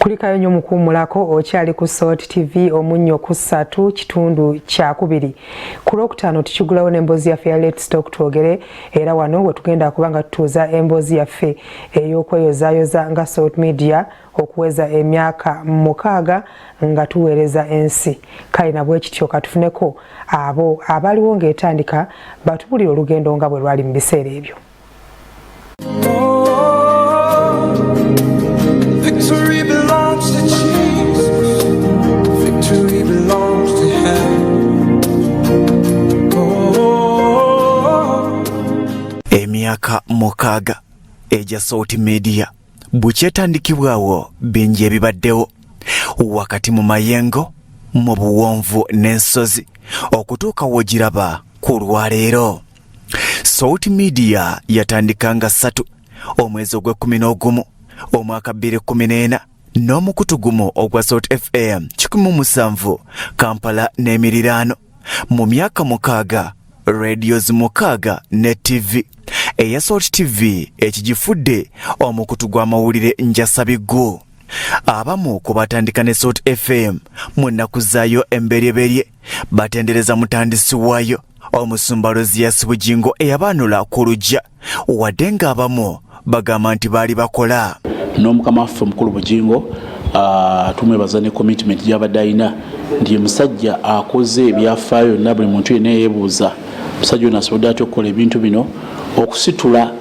Kulikayo nnyo mukuwummulako, okyali ku Salt TV omunnyo ku ssatu kitundu kyakubiri. Ku Lwokutaano tukigulawo n'emboozi yaffe ya Let's Talk, twogere, era wano we tugenda kuba nga tutuuza emboozi yaffe ey'okweyozaayoza nga Salt Media okuweza emyaka 6 nga tuweereza ensi. Kale nabwe kityo katufuneko abo abaliwo ng'etandika batubulire olugendo nga bwe lwali mu biseera ebyo. Victory belongs to Jesus. Victory belongs to Him. Oh. Emyaka 6 egya Salt Media bukyetandikibwawo, bingi ebibaddewo wakati mu mayengo, mu buwonvu n'ensozi okutuuka w'ogiraba ku lwaleero. Salt Media yatandika nga 3 omwezi ogw'e-11 omwaka 2014 n'omukutu gumu ogwa Salt FM 107 Kampala n'emiriraano. Mu myaka 6, radios 6 ne TV eya Salt TV ekigifudde omukutu gw'amawulire njasabiggu. Abamu ku batandika ne Salt FM mu nnaku zaayo emberyeberye batendereza mutandisi waayo, Omusumba Loziyasi Bugingo, eyabaanula ku lujja, wadde ng'abamu bagamba nti baali bakola. N'omukama waffe omukulu Bugingo, tumwebaza ne commitment gyabadde alina, nti ye musajja akoze ebyafaayo yonna. Buli muntu yenna yeebuuza musajja ono asobodde atya okukola ebintu bino, okusitula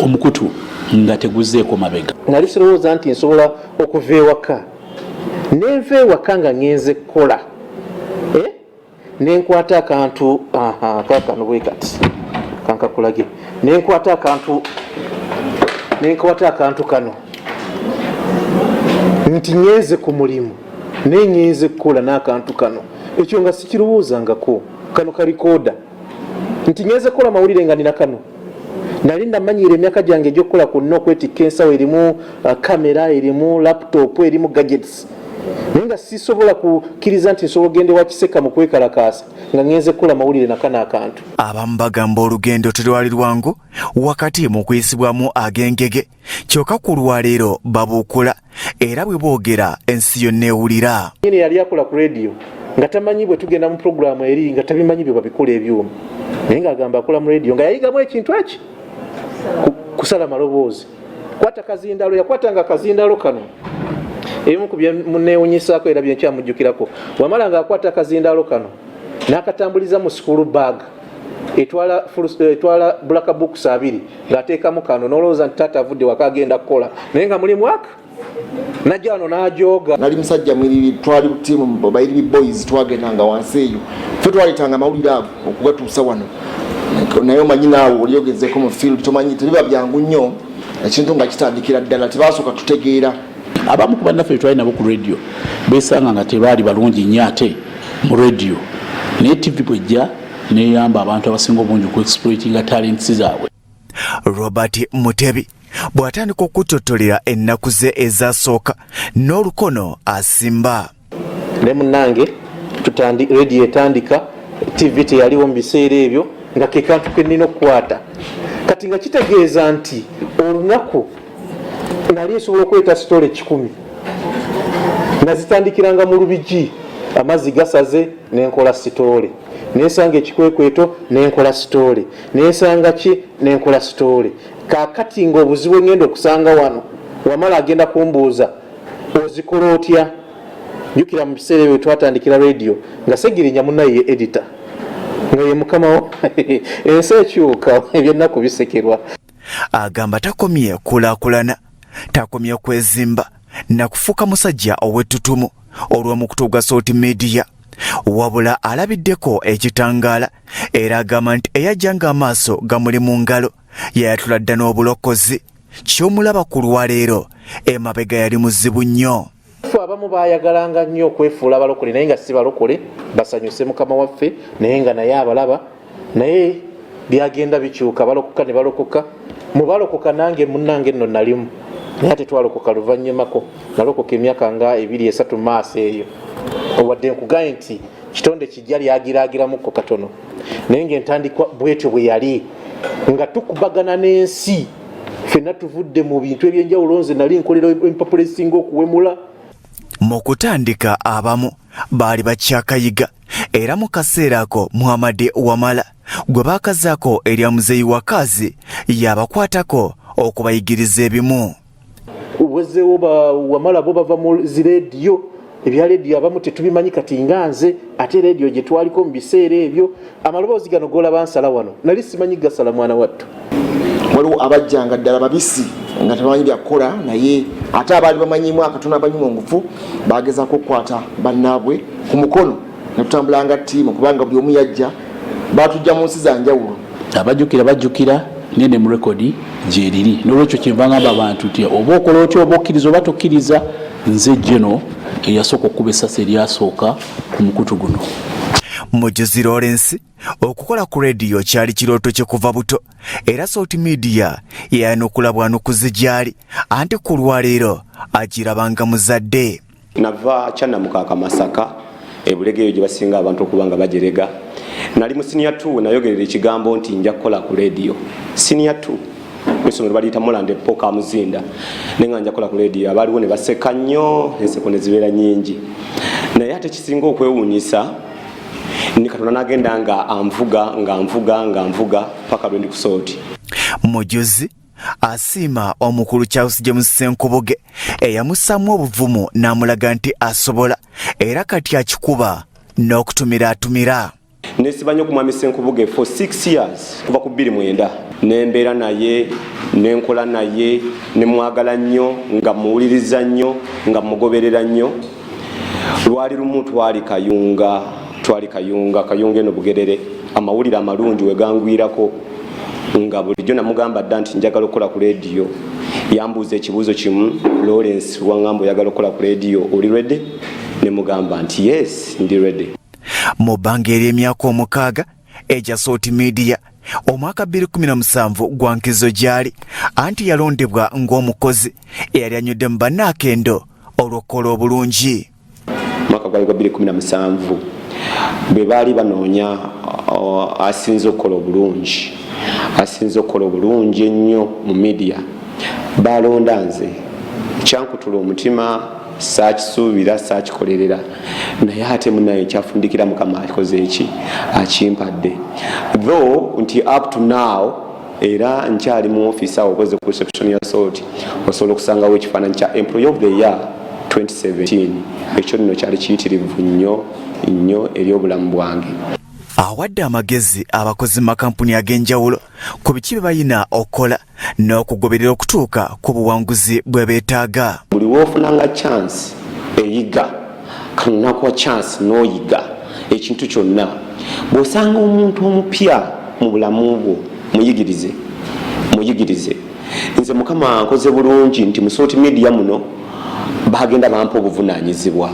omukutu nga teguzeeko mabega. Nali sirowooza nti nsobola okuva ewaka, nenva ewaka nga ngenze kukola, eh? Nenkwata akantu kakano bwe kati, kankakulage. Nenkwata akantu kano nti ngenze ku mulimu, naye ngenze kukola n'akantu kano. Ekyo nga sikirowoozangako. Kano ka recorder, nti ngenze kukola mawulire nga nina kano. Nali namanyiira emyaka gyange egyokukola kwonna okwetikka ensawo erimu kamera, erimu laptop, erimu gadgets, naye nga sisobola kukkiriza nti nsobola okugenda ewa Kiseka mu kwekalakaasa nga ngenze kukola mawulire nakano akantu. Abamu bagamba olugendo telwali lwangu wakati mu kuyisibwamu ag'engege, kyokka ku lwaleero babuukula era bwe boogera ensi yonna ewulira. Nyini yali akola ku radio nga tamanyi bwe tugenda mu puroguramu eri, nga tabimanyi bye babikola ebyuma, naye ng'agamba akola mu radio nga yayigamu ekintu eki kusala maloboozi, kwata kazindalo. Yakwatanga akazindalo kano. Ebimu ku byemunewunyisaako era byenkyamujjukirako, wamala ng'akwata akazindalo kano n'akatambuliza mu school bag etwala black books abiri, ng'ateekamu kano, n'olowooza nti taata avudde waka agenda kukola, naye nga mulimu aka najja wano n'ajooga. Nali musajja mwiriri, twali tiimu Bayiriri Boys, twagendanga wansi eyo, ffe twaleetanga amawulire ago okugatuusa wano. Naye omanyi naawe oli ogezeko mu field, tomanyi tebiba byangu nnyo. Ekintu nga kitandikira ddala tebasooka tutegeera. Abamu ku bannaffe betwali nabo ku radio besanga nga tebaali balungi nnyo ate mu radio, naye TV bwejja neyamba abantu abasinga obungi okuexploitinga talents zaabwe. Robert Mutebi bw'atandika okutottolera ennaku ze ezasooka n'olukono asimba. Ne munange radio etandika, TV teyaliwo mu biseera ebyo, nga ke kantu ke nnina okukwata kati, nga kitegeeza nti olunaku nali nsobola okuleeta story 100. Nazitandikiranga mu Lubigi, amazzi gasaze, nenkola story, nensanga ekikwekweto, nenkola story, nensanga ki, nenkola story. Kakati nga obuzibu engenda okusanga wano, wamala agenda kumbuuza, "Ozikola otya?" Jjukira mu biseera ebyo twatandikira radio nga Segirinya munaye ye editor, nga ye mukama. Ensi ekyuka, ebyennaku bisekerwa. Agamba takomye kulaakulana, takomye kwezimba nakufuuka musajja ow'ettutumu olw'omukutu gwa Salt Media, wabula alabiddeko ekitangaala, era agamba nti eyajja ng'amaaso gamuli mu ngalo yayatula dda n'obulokozi. Ky'omulaba ku lwaleero, emabega yali muzibu nnyo. Ffe abamu bayagalanga nnyo okwefuula abalokole, naye nga si balokole, basanyuse mukama waffe, naye nga naye abalaba. Naye byagenda bikyuka, balokoka ne balokoka. Mu balokoka nange munange nno nalimu, naye ate twalokoka luvannyumako. Nalokoka emyaka nga 2, 3 maaso eyo. Wadde nkugaye nti kitonde kijja lyagiragiramuko katono, naye ngaentandikwa bwetyo bwe yali, nga tukubagana n'ensi. Ffenna tuvudde mu bintu ebyenjawulo. Nze nali nkolera empapula ezisinga okuwemula. Mu kutandika abamu baali bakyakayiga era mu kaseera ako Muhammad Wamala gwe baakazaako erya Muzeeyi Wakazi yabakwatako okubayigiriza ebimu. Wezeewo Wamala bo bava mu zireediyo, ebya leediyo abamu tetubimanyi kati nga nze, ate leediyo gye twaliko mu biseera ebyo, amaloboozi gano g'olaba nsala wano nali simanyi gasala mwana wattu. Waliwo abajjanga ddala babisi nga tebamanyi byakukola, naye ate abaali bamanyimu akatono abanyumungufu bagezaako okukwata bannaabwe ku mukono ne tutambula nga ttiimu, kubanga buli omu yajja batujja mu nsi za njawulo. Abajjukira bajjukira naye ne mu rekodi gyeriri. N'olwekyo kyenva ngamba abantu nti oba okola otya, oba okkiriza oba tokkiriza, nze Geno eyasooka okukuba essasi eryasooka ku mukutu guno. Mujuzi Lawrence okukola ku rediyo kyali kirooto kye kuva buto, era Salt Media yayanukula bwanukuzi gyali, anti ku lwaleero agirabanga muzadde. Nava Kyannamukaaka Masaka ebulega eyo gye basinga abantu okuba nga bajerega. Nali mu siniya 2 nayogerera ekigambo nti nja kukola ku rediyo. Siniya 2 essomero baliyita Moland Epo Kamuzinda, naye nga nja kukola ku rediyo. Abaaliwo ne baseka nnyo, enseko ne zibeera nnyingi. Naye ate kisinga okwewuunyisa ni Katonda n'agenda nga anvuga nga nvuga nga nvuga paka lwe ndi ku Salt. Mujuzi asiima omukulu Charles James Ssenkubuge eyamussaamu obuvumu n'amulaga nti asobola, era kati akikuba n'okutumira atumira. Nesiba nnyo ku Mwami Ssenkubuge for 6 years kuva ku 2009, nembeera naye, nenkola naye, nemwagala nnyo, nga muwuliriza nnyo, nga mugoberera nnyo. Lwali lumu twali Kayunga, twali Kayunga, Kayunga eno Bugerere, amawulire amalungi we gangwirako nga bulijjo namugamba dda nti njagala okukola ku leediyo. Yambuuza ekibuuzo kimu, Lawrence wangamba oyagala okukola ku leediyo, oli ready? Ne mugamba nti yes, ndi ready. Mu bbanga ery'emyaka 6 egya Salt Media, omwaka 2017 gwa nkizo gy'ali, anti yalondebwa ng'omukozi eyali anywedde mu bannaakendo olw'okukola obulungi. Mwaka gwali gwa 2017 bwe baali banoonya asinze okukola obulungi, asinze okukola obulungi ennyo mu media, balonda nze. Kyankutula omutima, saakisuubira, saakikolerera, naye ate munaye kyafundikira Mukama akoze eki akimpadde. Though nti up to now era nkyali mu office awo okoze ku reception ya Salt, osobola okusangawo ekifaananyi kya Employee of the Year 2017. Ekyo nno kyali kiyitirivu nnyo nnyo eri obulamu bwange. Awadde amagezi abakozi mu makampuni ag'enjawulo ku biki bye balina okukola n'okugoberera okutuuka ku buwanguzi bwe beetaaga. Buli w'ofunanga chance eyiga, kano nakuwa chance n'oyiga ekintu kyonna. Bw'osanga omuntu omupya mu bulamu bwo, muyigirize, muyigirize. Nze Mukama nkoze bulungi nti mu Salt Media muno bagenda bampa obuvunaanyizibwa.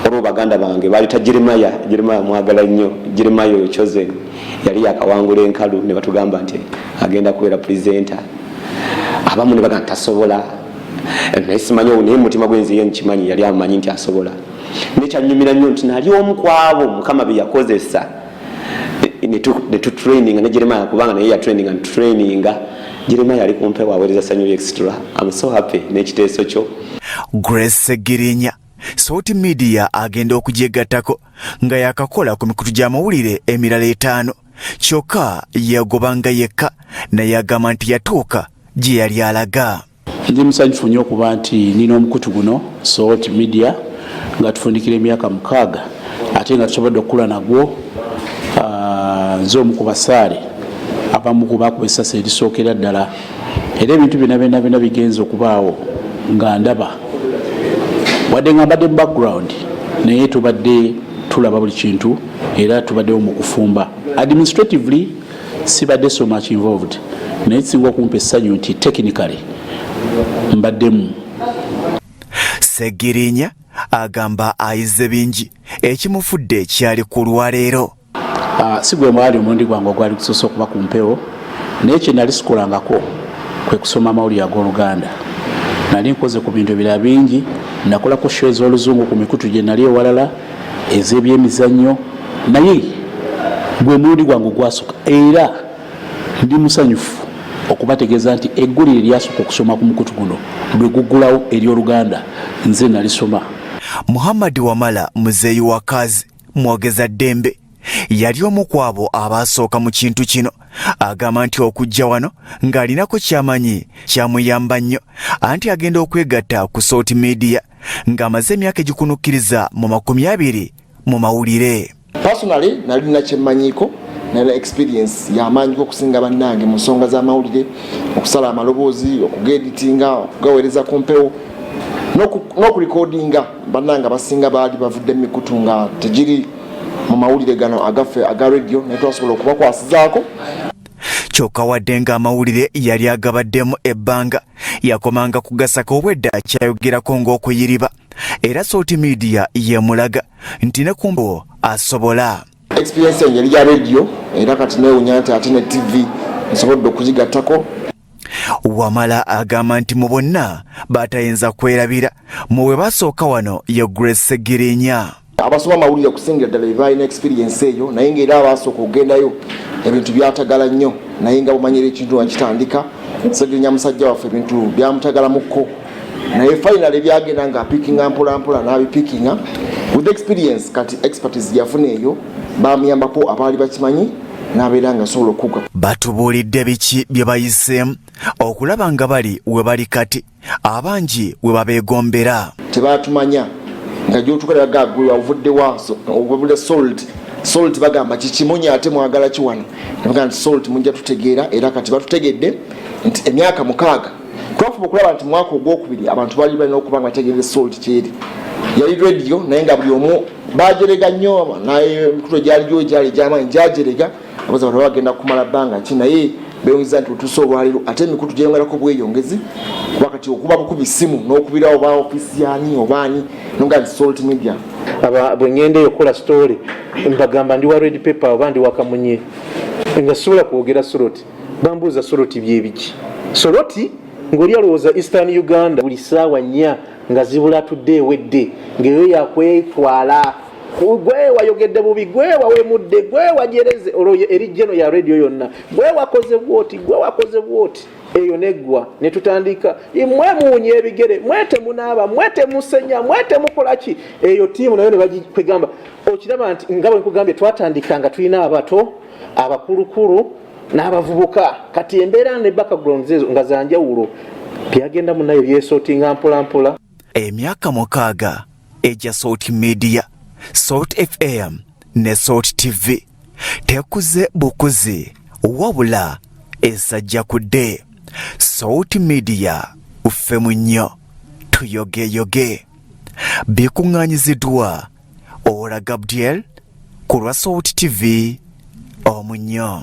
Olwo baganda bange baalita Jeremiah, Jeremiah mwagala nnyo, Jeremiah oyo Chosen yali yakawangula enkalu ne batugamba nti agenda kubeera presenter. Abamu ne bagamba tasobola, naye simanyi, naye mu mutima gwe nze ye nkimanyi yali amanyi nti asobola. Nekyanyumira nnyo nti nali omu ku abo Mukama be yakozesa ne tutraininga ne Jeremiah, kubanga naye yatraininga netutraininga. Jeremiah ali kumpewo aweereza Sanyu Extra. I'm so happy n'ekiteeso kyo. Grace Segirinya Salt Media agenda okugyegattako nga yakakola ku mikutu gy'amawulire emirala 5, kyokka yagobanga yekka naye agamba nti yatuuka gye yali alaga. Ndi musanyufu nnyo okuba nti nina omukutu guno Salt Media nga tufundikira emyaka 6 ate nga tusobodde okukula nagwo. Nze omu ku basaale abamu ku baakuba essasi erisookera ddala, era ebintu byonna byonna byonna bigenze okubaawo nga ndaba, wadde nga mbadde mu background, naye tubadde tulaba buli kintu era tubaddewo mu kufumba. Administratively sibadde so much involved, naye kisinga okumpa essanyu nti technically mbaddemu. Segirinya agamba ayize bingi ekimufudde kyali ku lwaleero. Si gwe mwali omulundi gwange ogwali gusoose okuba ku mpewo, naye kye nali sikolangako kwe kusoma amawulire ag'Oluganda. Nali nkoze ku bintu ebirala bingi, nakolako show ez'Oluzungu ku mikutu gye nali ewalala ez'ebyemizannyo, naye gwe mulundi gwange ogwasooka, era ndi musanyufu okubategeeza nti eggulire eryasooka okusoma ku mukutu guno lwe guggulawo ery'Oluganda nze nalisoma. Muhammad Wamala muzeeyi wa Kazi mwogeza ddembe yali omu ku abo abaasooka mu kintu kino. Agamba nti okujja wano ng'alinako ky'amanyi kyamuyamba nnyo, anti agenda okwegatta ku Salt Media ng'amaze emyaka egikunukkiriza mu 20 mu mawulire. Personally nali nina kyemmanyiiko, nalina experience yamaanyiko okusinga bannange mu nsonga z'amawulire, okusala amaloboozi, okugaeditinga, okugaweereza ku mpewo n'okurekodinga. Bannange abasinga baali bavudde mu mikutu nga tegiri mu mawulire gano agaffe aga radio, naye twasobola okubakwasizaako. Kyokka wadde ng'amawulire yali agabaddemu ebbanga, yakomanga kugasaka obwedda kyayogerako ng'okuyiriba, era Salt Media yemulaga nti ne kumbo asobola. Experience yange yali ya radio, era kati neewunya nti ate ne TV nsobodde okugigattako. Wamala agamba nti mu bonna batayinza kwerabira mu bwe basooka wano ye Grace Ssegirinya. Abasoma amawulire okusingira ddala be balina experience eyo, naye ng'era abaasooka okugendayo ebintu byatagala nnyo, naye nga bumanyira ekintu nga kitandika. Ssegirinya musajja waffe ebintu byamutagalamukko, naye finally byagenda nga apikinga mpola mpola n'abipikinga with experience. Kati expertise yafuna eyo bamuyambako abaali bakimanyi, n'abeera nga asobola okuga. Batubuulidde biki bye bayiseemu okulaba nga bali we bali kati, abangi we babeegombera. Tebatumanya nga gyotukalira gagwe ovuddewa, ovudde Salt. Salt bagamba kikimunya, ate mwagala ki wano? Nebagamba nti Salt mujja tutegeera, era kati batutegedde nti emyaka 6 twafuba okulaba nti mwaka ogwokubiri abantu bali balina okuba nga bategeere Salt kyeri. Yali radio, naye nga buli omu bajerega nnyo, naye emikutu egyaliyo egyali egyamaanyi gyajerega, abaza bantu bagenda kumala bbanga ki, naye bewuliza nti otuuse olwaleero ate emikutu gyeyongerako bweyongezi, kuba kati okuba bukubi simu n'okubirawo oba ofiisi yaani obaani nonga nti Salt Media. Aba bwe ngenda eyo okukola story mbagamba ndi wa Red Pepper oba ndi wa Kamunye, nga sisobola kwogera Soroti. Bambuuza Soroti byebiki? Soroti ng'oli alowooza Eastern Uganda. Buli ssaawa 4 nga zibula tudde ewedde ng'eyo yakwetwala, gwe wayogedde bubi, gwe wawemudde, gwe wajereze, olwo eri jeno ya radio yonna, gwe wakoze bwoti, gwe wakoze bwoti, eyo neggwa ne tutandika mwe muwunya ebigere, mwe temunaaba, mwe temusenya, mwe temukola ki. Eyo tiimu nayo ne bagikwegamba. Okiraba nti nga bwe nkugambye, twatandika nga tulina abato, abakulukulu n'abavubuka. Kati embeera ne backgrounds ezo nga zanjawulo, byagenda munayo byesotinga mpola mpola. Emyaka 6 egya Salt Media, Salt FM ne Salt TV tekuze bukuzi, wabula esajja kudde. Salt Media ffe munnyo tuyogeyoge. Bikuŋŋaanyiziddwa Ola Gabriel ku lwa Salt TV omunnyo.